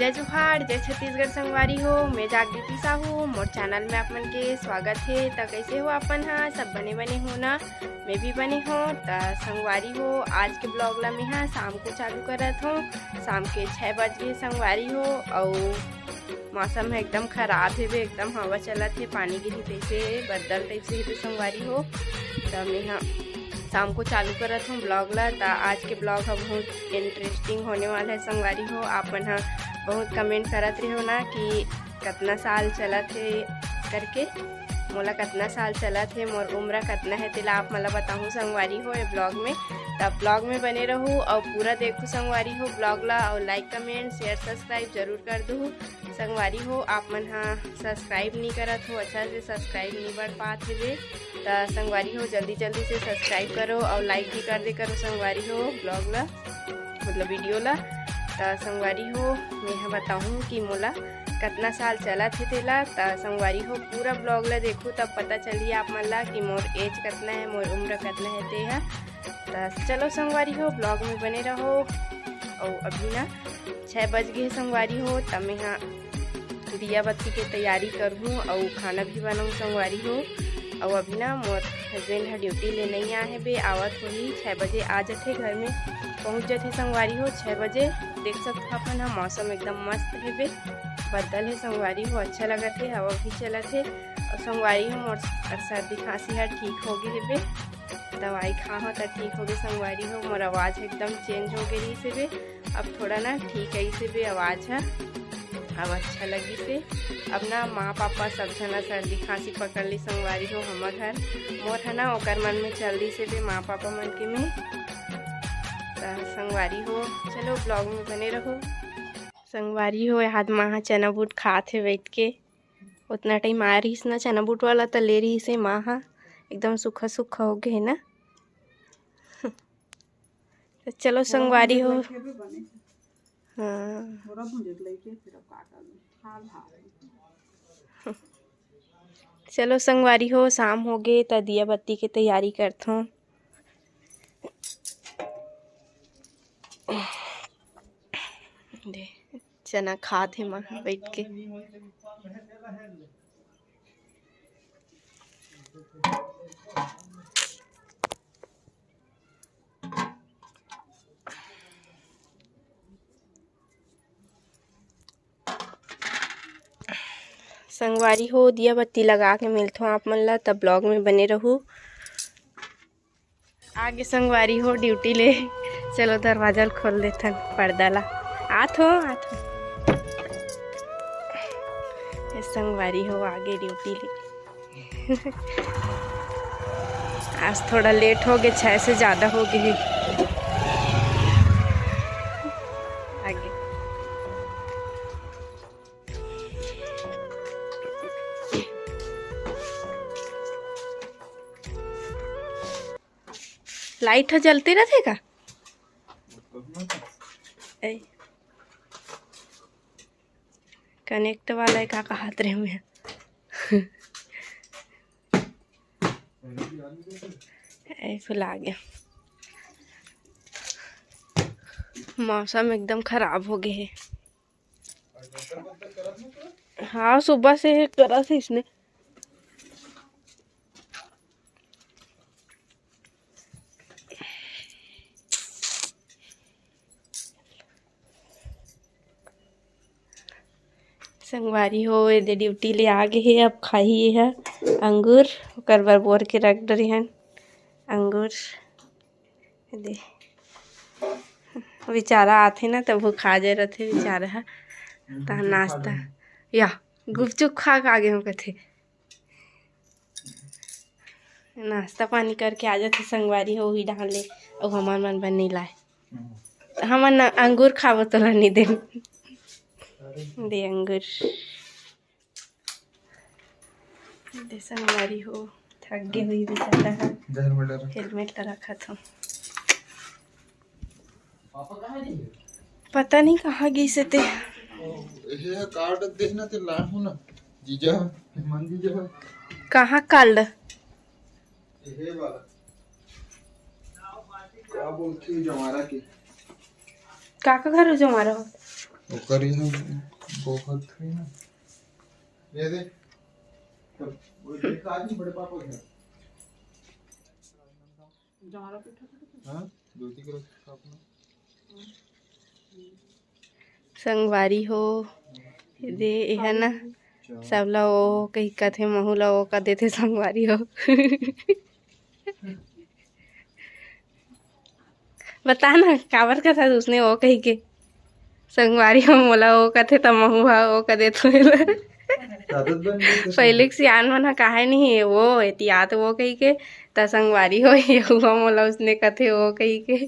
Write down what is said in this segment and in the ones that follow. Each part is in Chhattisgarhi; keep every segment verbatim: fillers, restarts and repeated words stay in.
जय जोहार, जय छत्तीसगढ़ संगवारी हो। मैं जागृति साहू, मोर चैनल में आप मन के स्वागत हे। त कइसे हो आप मन ह? सब बने बने हो ना? मैं भी बने हो। त संगवारी हो, आज के ब्लॉग ला मैं ह शाम को चालू करत हो। शाम के छः बज गे संगवारी हो, अउ मौसम ह एकदम खराब हेबे, एकदम हवा चलत हे, पानी गिरी तइसे हे, बदल टाइप से हेबे संगवारी हो। त मैं ह शाम को चालू करत हो ब्लॉग ला। त आज के ब्लॉग ह बहुत इंटरेस्टिंग होने वाला है संगवारी हो। आप मन ह बहुत कमेंट करत रहो ना कि कतना साल चलत हे करके, मोला कतना साल चलत हे, मोर उम्र कतना है, तेला आप मन ला बताहूँ संगवारी हो ये ब्लॉग में। त ब्लॉग में बने रहू अउ पूरा देखू संगवारी हो ब्लॉग ला, अउ लाइक, कमेंट, शेयर, सब्सक्राइब जरूर कर दू संगवारी हो। आप मन ह सब्सक्राइब नहीं करत हो, अच्छा से सब्सक्राइब नहीं बढ़ पात हेबे, त संगवारी हो जल्दी जल्दी से सब्सक्राइब करो अउ लाइक भी कर दे करो संगवारी हो ब्लॉग ला, मतलब वीडियो ला। त संगवारी हो, मैं ह बताहूँ कि मोला कतना साल चलत हे तेला। त संगवारी हो, पूरा ब्लॉग ला देखू तब पता चलही आप मन ला कि मोर एज कतना है, मोर उम्र कतना है ते ह। त चलो संगवारी हो, ब्लॉग में बने रहो। अउ अभी ना छः बज गे हे संगवारी हो, त मैं ह दिया बत्ती के तैयारी करहूँ अउ खाना भी बनाऊँ संगवारी हो। अउ अभी ना मोर हस्बैंड ह ड्यूटी ले नहीं आए हेबे, आवत होही छः बजे आ जथे, घर में पहुँच जथे संगवारी हो छः बजे। देख सकत हो अपन ह, मौसम एकदम मस्त हेबे, बदल हे संगवारी हो, अच्छा लगत हे, हवा भी चलत हे। अउ संगवारी हो, मोर सर्दी खांसी ह ठीक हो गे हेबे, दवाई खा हो त ठीक हो गे संगवारी हो। मोर आवाज़ एकदम चेंज हो गे रहिस हेबे, अब थोड़ा ना ठीक आइस हेबे आवाज़ ह, अब अच्छा लगिस हे। अब ना माँ पापा सब झन ला सर्दी खांसी पकड़ ली संगवारी हो हमर घर। मोर ह ना ओकर मन में चल दिस हेबे माँ पापा मन के में। त संगवारी हो, चलो ब्लॉग में बने रहो। संगवारी हो, ए हा माँ ह चना बूट खात हे बैठ के। उतना टाइम आए रहिस ना चना बूट वाला, त ले रहिस हे माँ ह, एकदम सूखा सूखा हो गे हे ना। त चलो संगवारी हो, हाँ। चलो संगवारी हो, शाम हो गे, त दिया बत्ती के तैयारी करथों। दे, चना खात हे माँ बैठ के। संगवारी हो, दिया बत्ती लगा के मिलथों आप मन ला, तब ब्लॉग में बने रहू। आगे संगवारी हो ड्यूटी ले, चलो दरवाजा ल खोल देथन, पर्दा ला। आत हो, आत हो। ए संगवारी हो, आगे ड्यूटी ले। आज थोड़ा लेट हो गे, छः से ज़्यादा हो गे हे। आगे लाइट ह जलते रथे का? ए, कनेक्ट वाला है का कहत रहे मैं। ए, फुला गया। मौसम एकदम खराब हो गे हे। हाँ, सुबह से हे करत हे इसने। संगवारी हो, एदे ड्यूटी ले आ गे हे, अब खाही ये ह अंगूर, ओकर बर बोर के रख डरे हन अंगूर। दे, बेचारा आथे ना, तब वो खा जाए रथे बेचारा ह। तहाँ नाश्ता, या गुपचुप खा के आगे हूँ कथे। नाश्ता पानी करके आ जाथे संगवारी हो, ही डाल ले, अउ हमर मन बर नहीं लाए। हमन न अंगूर खाबो, तोला नहीं देम। दे अंगूर। दे संगवारी हो, थक गे होही बेचारा ह। हेलमेट ला रखत हूँ। पता नहीं कहाँ गिस हे ते। एहे कार्ड देख ना, ते लाहू ना। जीजा, मन जीजा। कहाँ कार्ड? एहे वाला। का बोलथे जमारा के? काका घर जमारा हो? ओकर यहाँ बहुत है ना। ये देख, तो वो देख आज ही बड़े पापा घर। हाँ, ज्योति के रखा अपना। संगवारी हो, दे एहा ना, सबला ओ कहि कथे, महू ला ओ का देथे संगवारी हो। बता ना, काबर कथा उसने ओ कहि के? संगवारी हो मोला ओ कथे, त महू हा ओ का देथों एला। आदत बन गई तो पहले के सियान मन हा काहे नहीं हे, ओ एतियात ओ कहि के, त संगवारी हो, ये हुआ मोला उसने कथे ओ कहि के,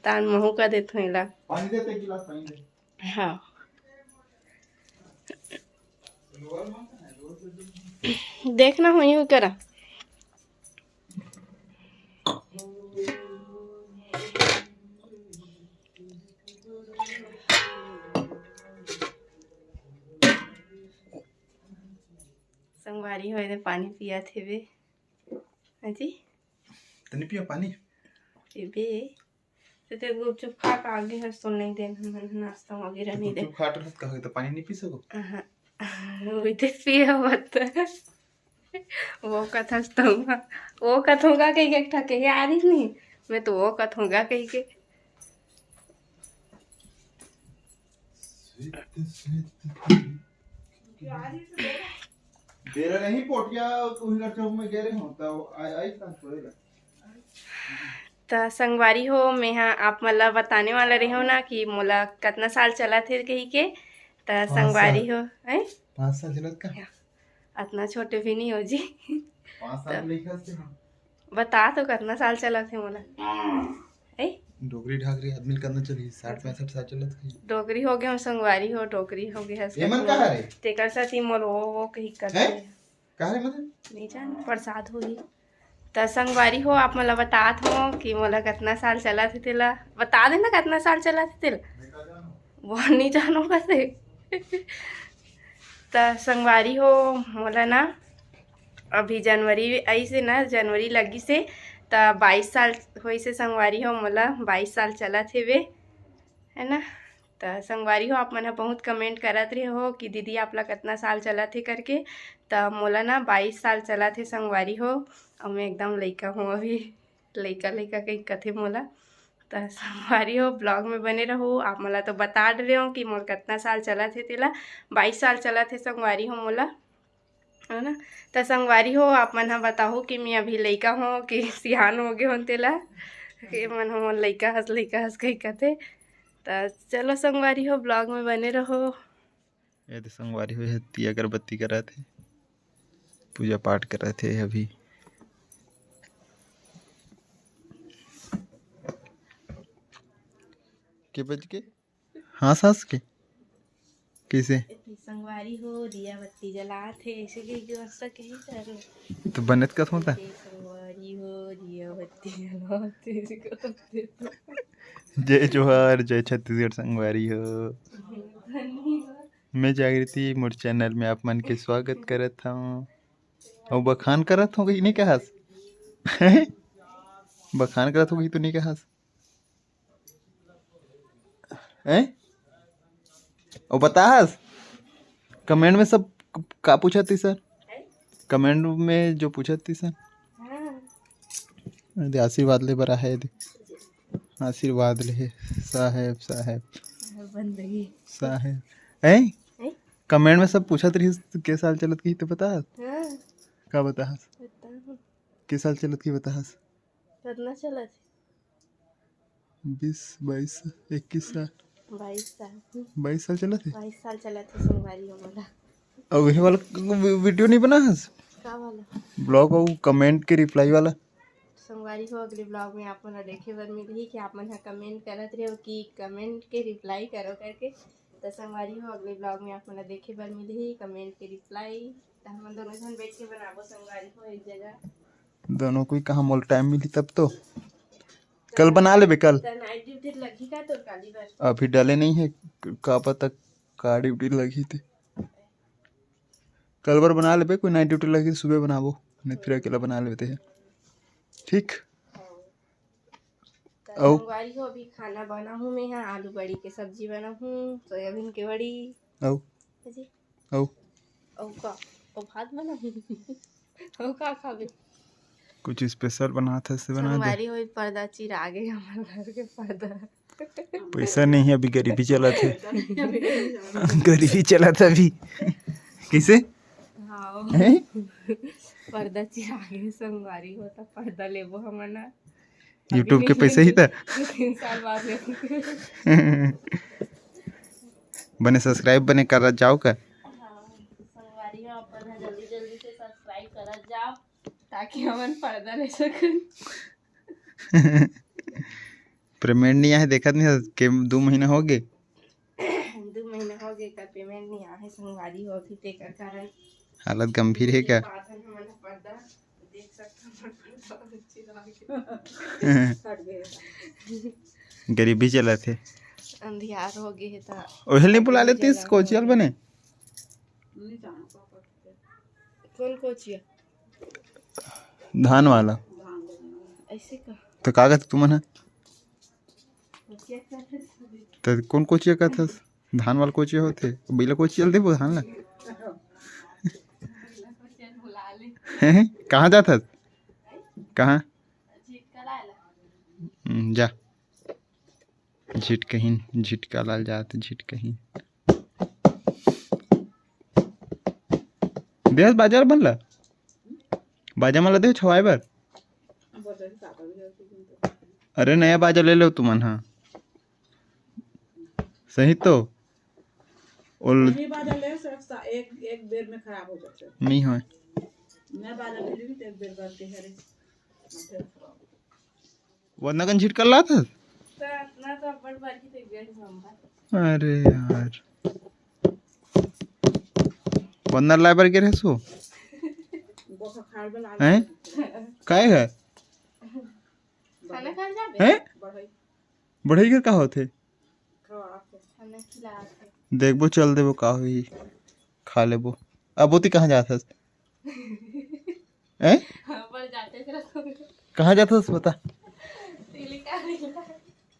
तान महू का देथों एला। पानी देते, एक गिलास पानी दे। हाँ। देखना हुई हुई करा। संगवारी हो, एदे पानी पियात हेबे। हाँ जी। तनी पिया पानी। पीबे। तो ते गुपचुप खा के आगे हस तो नहीं देन, हमन नाश्ता वगैरह नहीं दे। गुपचुप खात रहत कहे तो पानी नहीं पी सको? अहाँ। वही तो पिए मत। वो कथस तो, वो कथोंगा कहि के ठके यार ही नहीं। मैं तो वो कथोंगा कहि के। बेरा नहीं पोटिया, उही लड़के में गे रहे हो, तो आई, आई था छोड़ेगा। त संगवारी हो, मैं हा आप मन ला बताने वाला रहे हो ना कि मोला कतना साल चलत हे कहि के। त पाँच संगवारी साल। हो, हैं? पाँच साल चलत का? अतना छोटे भी नहीं हो जी। पाँच साल त लइका से हम। बता तो कतना साल चलत हे मोला? ए? डोकरी ढाकरी आदमी ल कतना चलही? साठ पैंसठ साल चलत हे। डोकरी हो गे हो संगवारी हो, डोकरी हो गे हस एमन कतना। कहाँ रे? तेकर साथ ही मोर वो, वो कही कर हैं? दे। कहाँ रे मतलब? नहीं जान, प्रसाद होही। त संगवारी हो, आप मन ला बतात हो कि मोला कतना साल चलत हे तेला। बता दे ना कतना साल चलत हे तेला। वो नहीं जानो कसे। त संगवारी हो, मोला ना अभी जनवरी आइस हे ना, जनवरी लगिस हे, त बाईस साल होइस हे संगवारी हो, मोला बाईस साल चलत हेवे, है ना। त संगवारी हो, आप मन ह बहुत comment करत रहे हो कि दीदी आप ला कतना साल चलत हे करके। त मोला ना बाईस साल चलत हे संगवारी हो, अउ मैं एकदम लइका हूँ अभी, लइका लइका कही कथे मोला। त संगवारी हो, vlog में बने रहो। आप मोला तो बता डरे हो कि मोर कतना साल चलत हे तेला, बाईस साल चलत हे संगवारी हो मोला, है ना। त संगवारी हो, आप मन ह बताहू कि मैं अभी लइका हो कि सियान हो गे हो तेला, कि मन ह मोर लइका हस, लइका हस कही कथे। त चलो संगवारी हो, vlog में बने रहो। ये तो संगवारी हो, ये दिया अगरबत्ती करत हे, पूजा पाठ करत हे अभी। के बज के? हाँ, सास के? कइसे? संगवारी हो, दिया बत्ती जलात हे, ऐसे कही के मस्त कही चारो। तो बनत कथों ता? संगवारी हो, दिया बत्ती जलात हे, ऐसे कही। जय जोहार, जय छत्तीसगढ़ संगवारी हो। मैं जागृति, मोर channel में आप मन के स्वागत करत हूँ। अउ बखान करत हो कि नहीं कहस? बखान करत हो कि तो नहीं कहस? हैं? अउ बताहस? Comment में सब का पूछत ही सर? Comment में जो पूछत ही सर? हाँ। दे आशीर्वाद ले बर आहे दे। आशीर्वाद ले साहेब, साहेब। बंदगी। साहेब। हैं? हैं? Comment में सब पूछत रहिस, के साल चलत की तो बताहस? हाँ। का बताहस? बताहूँ। के साल चलत की बताहस? कतना चलत हे? बीस, बाईस, इक्कीस साल। बाईस साल। बाईस साल चलत हे? बाईस साल चलत हे संगवारी हो मोला। अब ये वाला वी-, video नहीं बनाहस? का वाला? Vlog अउ comment के reply वाला। संगवारी हो, अगले vlog में आप मन ला देखे बर मिलही कि आप मन ह comment करत रहे हो कि comment के reply करो करके। त संगवारी हो, अगले vlog में आप मन ला देखे बर मिलही comment के reply। त हमन दोनों झन बैठ के बनाबो संगवारी हो एक जगह। दोनों कोई कहाँ मोला time मिली तब तो। कल बना लेबे कल। त night duty लगही का तोर काली बर? अभी डले नहीं है, का पता का duty लगही ते। कल बर बना लेबे, कोई night duty लगही त सुबह बनाबो, नहीं फिर अकेला बना लेबे ते। ठीक। अउ? संगवारी हो, अभी खाना बनाहूँ मैं हा, आलू बड़ी के सब्जी बनाहूँ, सोयाबीन के बड़ी। अउ? जी। अउ? अउ का? अउ भात बनाहूँ। अउ का खाबे? कुछ special बनात हस ते बना दे। संगवारी हो, पर्दा चिरा गे, हमर घर के पर्दा। पैसा नहीं है, अभी गरीबी चलत हे। गरीबी चलत हे अभी। कैसे? हाँ। हैं? पर्दा चिरा गे संगवारी हो, त पर्दा लेबो हमन। YouTube के पैसा ही त। दू तीन साल बाद लेबो। बने subscribe बने करत जाव का? हाँ, संगवारी हो, अपन ह जल्दी जल्दी से subscribe करत जाव, ताकि हमन पर्दा ले सकन। Payment नहीं आहे, देखत नहीं हस, के दू महीना हो गे। दू महीना हो गे, का payment नहीं आहे संगवारी हो, अभी तेकर कारण हालत गंभीर हे का? पाथन हमन ह पर्दा, देख सकथन हमर पर्दा नीचे रह गे। हट गे। गरीबी चलत हे। अंधियार हो गे हे त ओहे ले बुला लेतिस कोचिया ल बने। कौन कोचिया? धान वाला। ऐसे का? तो का कहत तुमन ह? कोचिया कहत हस। तो कौन कोचिया कहत हस? धान वाला कोचिया होथे, बइला कोचिया ल देबो धान ला। कोचिया बुला ले। हैं? कहाँ जात हस? कहाँ? झिटका लाए ला। हम्म, जा। झिटकहीन, झिटका लाल जात, झिटकहीन। देहस बाजा ल बन ला। बाजा मन ला देहस छवाए बर। अरे नया बाजा ले लो तुमन हा। सही तो। ओल नया बाजा ले से एक, एक बेर में खराब हो जाथे। नहीं होय। नया बाजा ले लेबे तो एक बेर करके हरे। वरना कन झिटका लात हस? त ना तो बड़ बार की तो गए हम। अरे यार। वरना लाए बर गे रहसो? हैं? काय है? खाना खान जाबे? हैं? बढ़ई। बढ़ई के का होथे? खाना खिलाथे। देखबो, चल देबो, का होही? खा लेबो। अब ओती कहाँ जात हस? हैं? हाँ, पर जाते थे रसोई। कहाँ जात हस बता? तिली काढ़ी ला।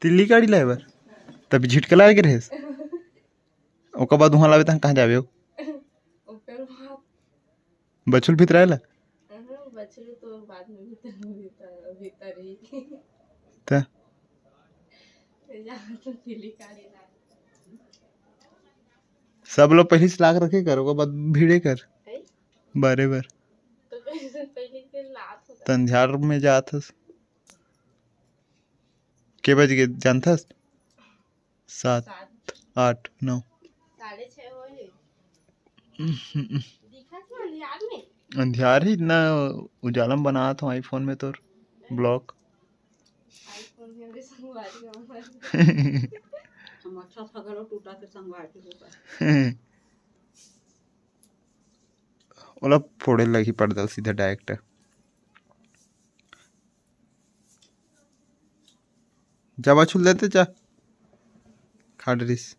तिली काढ़ी लाए बर? तब झिटका लाए के रहेस? ओकर बाद उहाँ लाबे तहाँ कहाँ जाबे हो? ओकर बाद बछुल भितराए ला? अहं, बछुल तो बाद में भीतर, भीतर, भीतर ही। त? तो जा तो तिली काढ़ी ला। सब लोग पहली से लाग रखे कर, ओकर बाद भीड़े कर। हैं? बारे बार। तो कैसे पहली के लात होता? तंध्यार में जात हस। के बज गे जानथस? सात, सात। आठ, नौ। साढ़े छः होए। दिखत हे अंधियार में? अंधियार ही ना, उजाला में बनात हो iPhone में तोर vlog। iPhone में भी संगवारी हमर। हम अच्छा सा घलो टूटा के संगवारी होता। ओला फोड़े लगही पर्दा सीधा direct। जा बछुल देते जा। खा डरिस।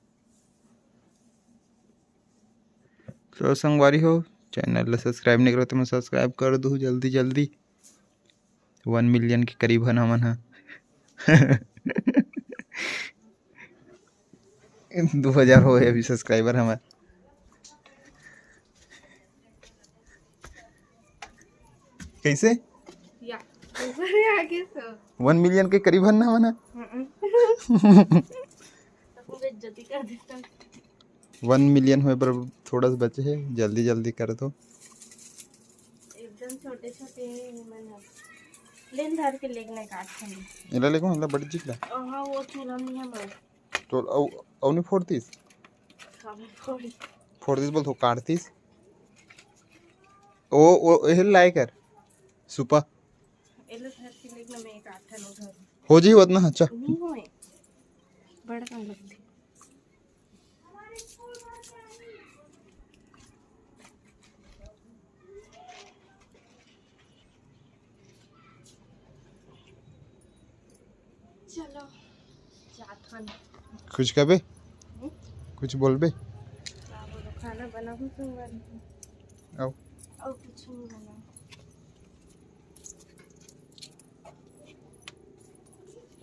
तो संगवारी हो, channel ला subscribe नहीं करो तो मैं subscribe कर दूँ जल्दी जल्दी। One million के करीब हन हमन ह। दू हजार होए अभी subscriber हमर। कैसे? या, ऊपर ही आगे तो। One million के करीब हन ना हमन ह। हम्म। तो खूब बेइज्जती कर देता। One million होए बर थोड़ा सा बचे हे, जल्दी जल्दी कर दो। एकदम छोटे छोटे हे ये मन ह। लेन धर के लेगना काट हम। एला लेगो, एला बड़ जिकला। हाँ, वो चूल्हा में हम। तो अउ, अउ नहीं फोड़तीस? काबर फोड़ी? फोड़तीस बोल तो काटतीस। ओ, ओ, एहे लाए कर। सुपा। एला धर के लेगना मैं काट ठन उधर। हो जी, उतना अच्छा। नहीं होए। बड़ कम लगथे। चलो, जात हन। कुछ कहबे? हम्म? कुछ बोलबे? का बोलो, खाना बनाहूँ संगवारी हो। आओ। और कुछ नहीं बना।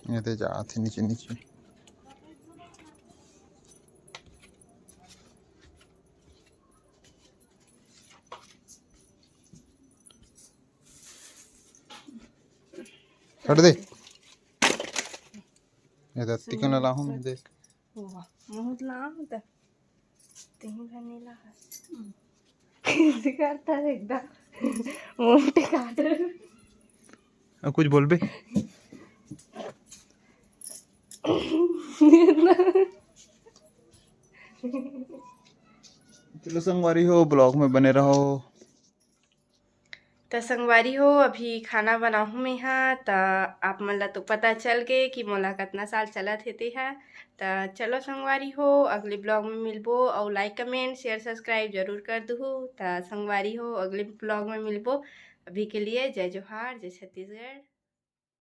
ये दे जात हे नीचे नीचे। हट दे। ये दत्ती कन लाहूं मैं, देख। वाह, मुंह लाहूं त तीन घनी ला है। कैसे करता है एकदम मुंह टिका दे। अब कुछ बोलबे? चलो संगवारी हो, vlog में बने रहो। त संगवारी हो, अभी खाना बनाहूँ मैं हा, त आप मन ला तो पता चल गे कि मोला कतना साल चलत हे ते हा। त चलो संगवारी हो, अगले vlog में मिलबो, अउ like, comment, share, subscribe जरूर कर दुहू। त संगवारी हो, अगले vlog में मिलबो। अभी के लिए जय जोहार, जय छत्तीसगढ़।